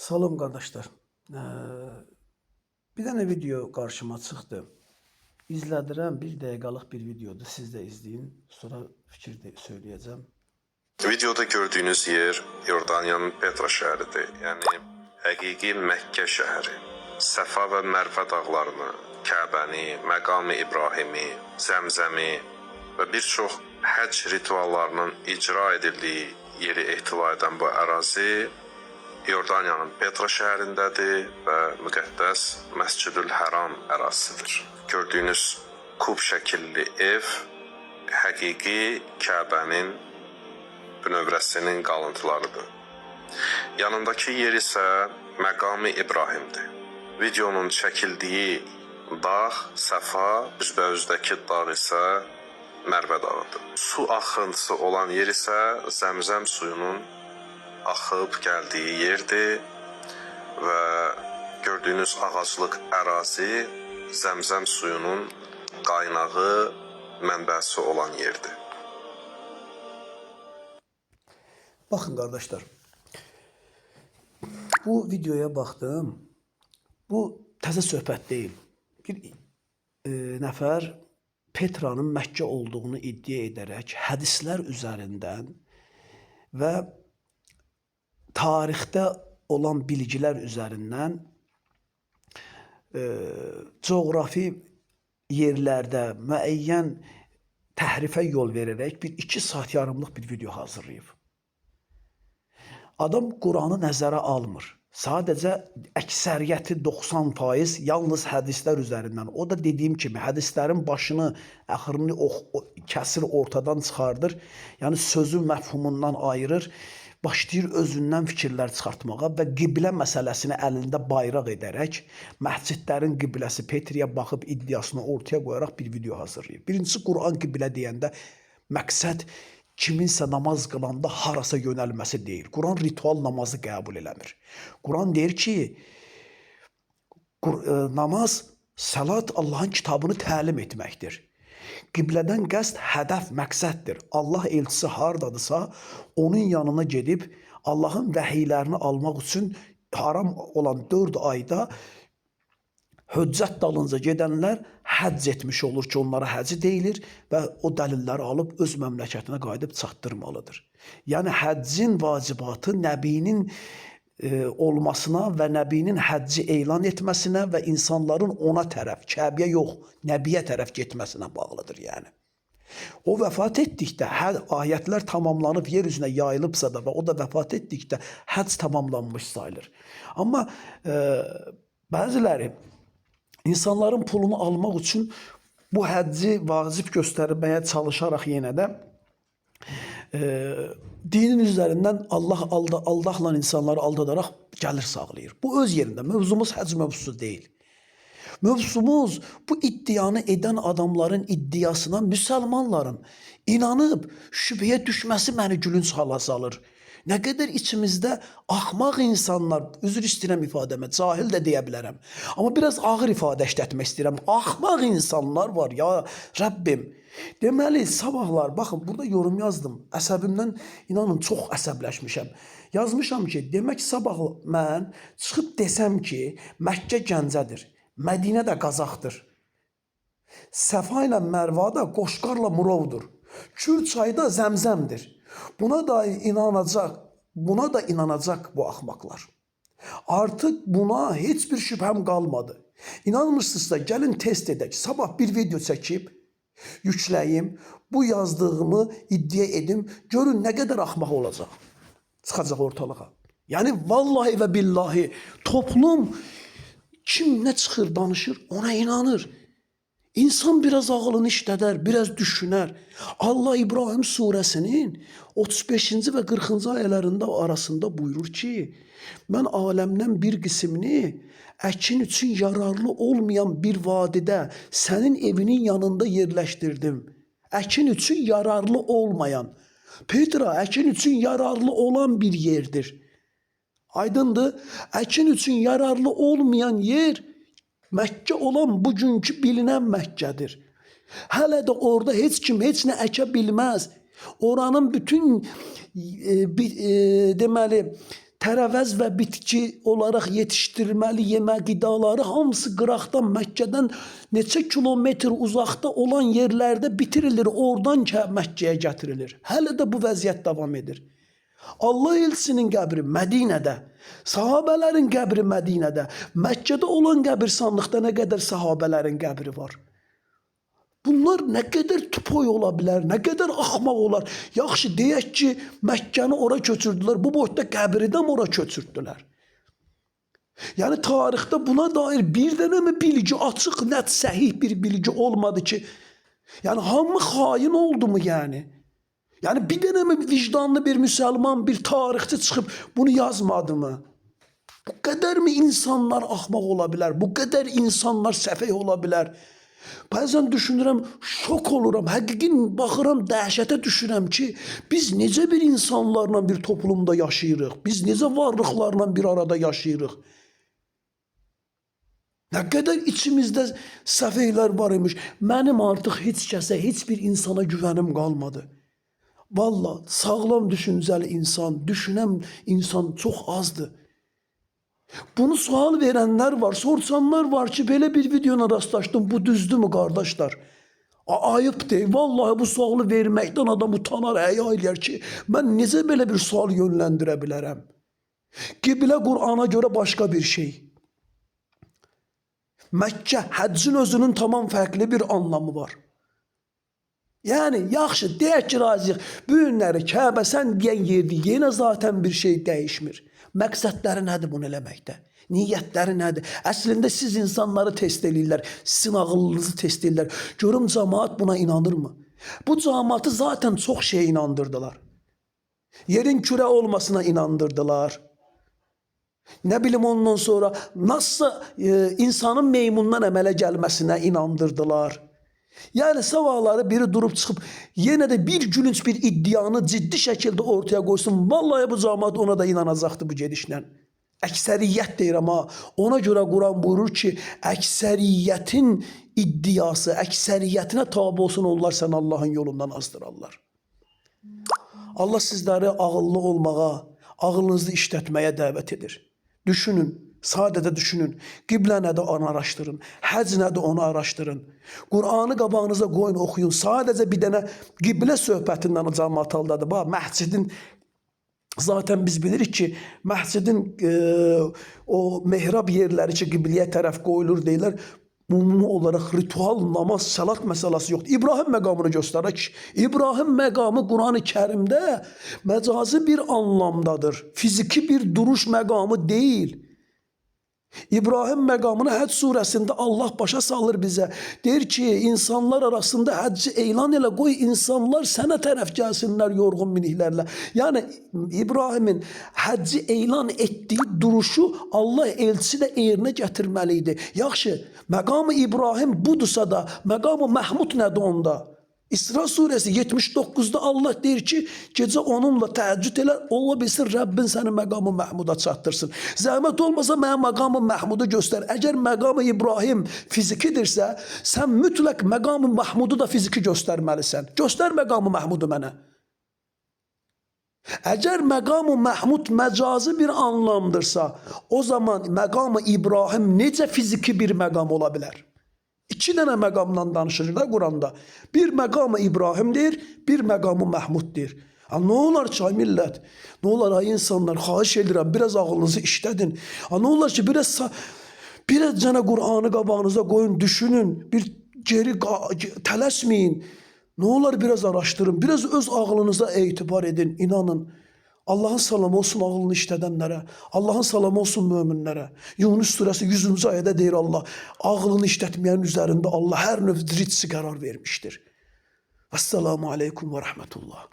Salam qardaşlar. Bir dənə video qarşıma çıxdı. İzlədirəm, bir dəqiqəlik bir videodur. Siz də izləyin. Sonra fikir də söyləyəcəm. Videoda gördüyünüz yer Yordaniyanın Petra şəhəridir. Yəni həqiqi Məkkə şəhəri. Səfa və Mərvə dağlarını, Kəbəni, Məqami İbrahimi, Zəmzəmi və bir çox həcc rituallarının icra edildiyi yeri ehtiva edən bu ərazi Yordaniyanın Petra şəhərindədir və müqəddəs Məscidül Həram ərazisidir. Gördüyünüz kub şəkilli ev həqiqi Kəbənin bünövrəsinin qalıntılarıdır. Yanındakı yer isə Məqami İbrahimdir. Videonun çəkildiyi dağ Səfa, üzbəüzdəki dağ isə Mərvə dağıdır. Su axıntısı olan yer isə Zəmzəm suyunun axıb gəldiyi yerdir və gördüyünüz ağaclıq ərazi Zəmzəm suyunun qaynağı, mənbəsi olan yerdir. Baxın qardaşlar. Bu videoya baxdım. Bu təzə söhbət deyil. Bir nəfər Petranın Məkkə olduğunu iddia edərək hədislər üzərindən və tarixdə olan bilgilər üzərindən coğrafi yerlərdə müəyyən təhrifə yol verərək bir 2 saat yarımlıq bir video hazırlayıb. Adam Quranı nəzərə almır. Sadəcə əksəriyyəti 90% yalnız hədislər üzərindən. O da dediyim kimi hədislərin başını, axırını kəsir, ortadan çıxardır. Yəni sözün məfhumundan ayırır. Başlayır özündən fikirlər çıxartmağa və qiblə məsələsini əlində bayraq edərək məscidlərin qibləsi Petriyə baxıb iddiasını ortaya qoyaraq bir video hazırlayır. Birincisi, Quran qiblə deyəndə məqsəd kiminsə namaz qılanda harasa yönəlməsi deyil. Quran ritual namazı qəbul eləmir. Quran deyir ki, namaz, salat Allahın kitabını təlim etməkdir. Qiblədən qəsd hədəf, məqsəddir. Allah elçisi hardadısa, onun yanına gedib Allahın vəhiylərini almaq üçün haram olan 4 ayda höccət dalınca gedənlər həcc etmiş olur ki, onlara həci deyilir və o dəlilləri alıb öz məmləkətinə qayıdıb çatdırmalıdır. Yəni həccin vacibatı nəbinin olmasına və nəbinin həcci elan etməsinə və insanların ona tərəf, Kəbəyə yox, nəbiyə tərəf getməsinə bağlıdır yəni. O vəfat etdikdə ayətlər tamamlanıb yer üzünə yayılıbsa da və o da vəfat etdikdə həcc tamamlanmış sayılır. Amma bəziləri insanların pulunu almaq üçün bu həcci vacib göstərməyə çalışaraq yenə də dinin üzərindən Allah Allahla insanları aldadaraq gəlir sağlayır. Bu öz yerində. Mövzumuz həcc mövzusu deyil. Mövzumuz bu iddianı edən adamların iddiasına müsəlmanların inanıb şübhəyə düşməsi məni gülünc hala salır. Nə qədər içimizdə axmaq insanlar, üzr istəyirəm ifadəmə, cahil də deyə bilərəm. Amma biraz ağır ifadə işlətmək istəyirəm. Axmaq insanlar var ya Rəbbim. Deməli, sabahlar, baxın, burada yorum yazdım. Əsəbimdən, inanın, çox əsəbləşmişəm. Yazmışam ki, demək sabah mən çıxıb desəm ki, Məkkə Gəncədir, Mədinə də Qazaxdır. Səfa ilə Mərva da Qoşqarla Murovdur. Kür çayı da Zəmzəmdir. Buna da inanacaq, buna da inanacaq bu axmaqlar. Artıq buna heç bir şübhəm qalmadı. İnanmırsınızsa gəlin test edək. Sabah bir video çəkib yükləyim, bu yazdığımı iddia edim, görün nə qədər axmaq olacaq. Çıxacaq ortalığa. Yəni vallahi və billahi toplum kim nə çıxır danışır ona inanır. İnsan biraz ağlını işlədər, biraz düşünər. Allah İbrahim surəsinin 35-ci və 40-cı ayələrində arasında buyurur ki, mən aləmdən bir qismini əkin üçün yararlı olmayan bir vadidə sənin evinin yanında yerləşdirdim. Əkin üçün yararlı olmayan. Petra əkin üçün yararlı olan bir yerdir. Aydındır? Əkin üçün yararlı olmayan yer Məkkə olan bugünkü bilinən Məkkədir. Hələ də orada heç kim heç nə əkə bilməz. Oranın bütün deməli Tərəvəz və bitki olaraq yetişdirməli yemək qidaları hamısı qıraqdan, Məkkədən neçə kilometr uzaqda olan yerlərdə bitirilir, oradan Məkkəyə gətirilir. Hələ də bu vəziyyət davam edir. Allah elçisinin qəbri Mədinədə, sahabələrin qəbri Mədinədə, Məkkədə olan qəbirstanlıqda nə qədər sahabələrin qəbri var. Bunlar nə qədər tupoy ola bilər, nə qədər axmaq olar. Yaxşı, deyək ki, Məkkəni ora köçürdülər, bu boyutda qəbri də ora köçürdülər. Yəni tarixdə buna dair bir dənə mi bilgi, açıq, nət, səhih bir bilgi olmadı ki, yəni hamı xain oldu mu yəni? Yəni bir dənə mi vicdanlı bir müsəlman, bir tarixçi çıxıb bunu yazmadı mı? Bu qədər mi insanlar axmaq ola bilər? Bu qədər insanlar səfeh ola bilər? Bəzən düşünürəm, şok oluram, həqiqi baxıram, dəhşətə düşürəm ki, biz necə bir insanlarla bir toplumda yaşayırıq? Biz necə varlıqlarla bir arada yaşayırıq? Nə qədər içimizdə səfehlər var imiş. Mənim artıq heç kəsə, heç bir insana güvənim qalmadı. Valla sağlam düşüncəli insan, düşünən insan çox azdır. Bunu sual verənlər var, sorsanlar var ki, belə bir videona rastlaşdım, bu düzdürmü qardaşlar? Ayıp deyil. Vallahi bu sualı verməkdən adam utanar, həya eləyər ki, mən necə belə bir sual yönləndirə bilərəm? Qiblə Qur'ana görə başqa bir şey. Məkkə, həccin özünün tamam fərqli bir anlamı var. Yəni, yaxşı, deyək ki, razıyıq. Bu günləri Kəbə sən deyən yerdə yenə zaten bir şey dəyişmir. Məqsədləri nədir bunu eləməkdə? Niyyətləri nədir? Əslində siz insanları test eləyirlər, sizin ağıllınızı test eləyirlər. Görüm cəmaat buna inanırmı? Bu cəmaatı zaten çox şeyə inandırdılar. Yerin kürə olmasına inandırdılar. Nə bilim ondan sonra nasılsa insanın meymundan əmələ gəlməsinə inandırdılar. Yəni sabahları biri durub çıxıb yenə də bir gülünc bir iddianı ciddi şəkildə ortaya qoysun. Vallahi bu cəmaat ona da inanacaqdı bu gedişlə. Əksəriyyət deyirəm ha. Ona görə Quran buyurur ki, əksəriyyətin iddiası, əksəriyyətinə tabe olsun onlar sən Allahın yolundan azdırarlar. Allah sizləri ağıllı olmağa, ağlınızı işlətməyə dəvət edir. Düşünün, sadəcə düşünün. Qiblə nədir onu araşdırın. Həcc nədir onu araşdırın. Qur'anı qabağınıza qoyun, oxuyun. Sadəcə bir dənə qiblə söhbətindən cəmaat aldadı. Bax, məscidin zaten biz bilirik ki, məscidin o mehrab yerləri ki, qibliyə tərəf qoyulur deyirlər. Ümumi olaraq ritual, namaz, salat məsələsi yoxdur. İbrahim məqamını göstərir ki, İbrahim məqamı Qur'an-ı Kərimdə məcazi bir anlamdadır. Fiziki bir duruş məqamı deyil. İbrahim məqamını Həcc surəsində Allah başa salır bizə. Deyir ki, insanlar arasında həcci elan elə qoy, insanlar sənə tərəf gəlsinlər yorğun miniklərlə. Yəni İbrahimin həcci elan etdiyi duruşu Allah elçisi də yerinə gətirməli idi. Yaxşı, məqamı İbrahim budursa da, məqamı Məhmud nədir onda? İsra suresi 79'da Allah deyir ki, gecə onunla təəccüd elə, ola bilsin Rəbbin səni məqamı Məhmuda çatdırsın. Zəhmət olmasa mənə məqamı Məhmudu göstər. Əgər məqamı İbrahim fizikidirsə, sən mütləq məqamı Məhmudu da fiziki göstərməlisən. Göstər məqamı Məhmudu mənə. Əgər məqamı Məhmud məcazi bir anlamdırsa, o zaman məqamı İbrahim necə fiziki bir məqam ola bilər? İki dənə məqamdan danışır da Quranda. Bir məqamı İbrahim deyir, bir məqamı Məhmud deyir. Ha, nə olar ki, ay millət, nə olar ay insanlar, xahiş edirəm, biraz ağlınızı işlədin. Ha, nə olar ki, biraz cənə Qur'anı qabağınıza qoyun, düşünün, bir geri tələsməyin. Nə olar biraz araşdırın, biraz öz ağlınıza etibar edin, inanın. Allahın salamı olsun ağlını işlədənlərə. Allahın salamı olsun möminlərə. Yunus surəsi 100-cü ayədə deyir Allah, ağlını işlətməyənin üzərində Allah hər növ ritsi qərar vermişdir. Əssalamu aleykum və rəhmətullah.